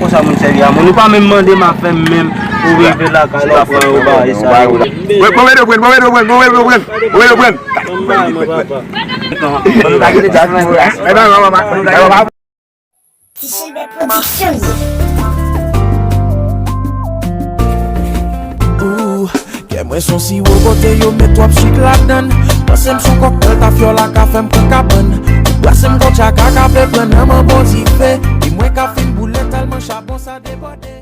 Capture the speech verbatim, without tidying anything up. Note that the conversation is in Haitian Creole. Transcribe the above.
konsa moun sèvi a moun. Ou pa menm mande m ap fè m menm. Ou rive lakay la, ou pran yo bagay sa yo. Mwen mete pran, mwen mete pran, mwen mete pran, mwen mete pran. Ti Chilbè Production. Ooh, kè mwen son siwo kote yo met twòp sik ladann. Panse m son kòktèl tafyòl la ka fè m pran kabann. Ou brase m kon tchaka k ape pran nan manbo dife. Di mwen ka fin boule tèlman chapon sa debòde.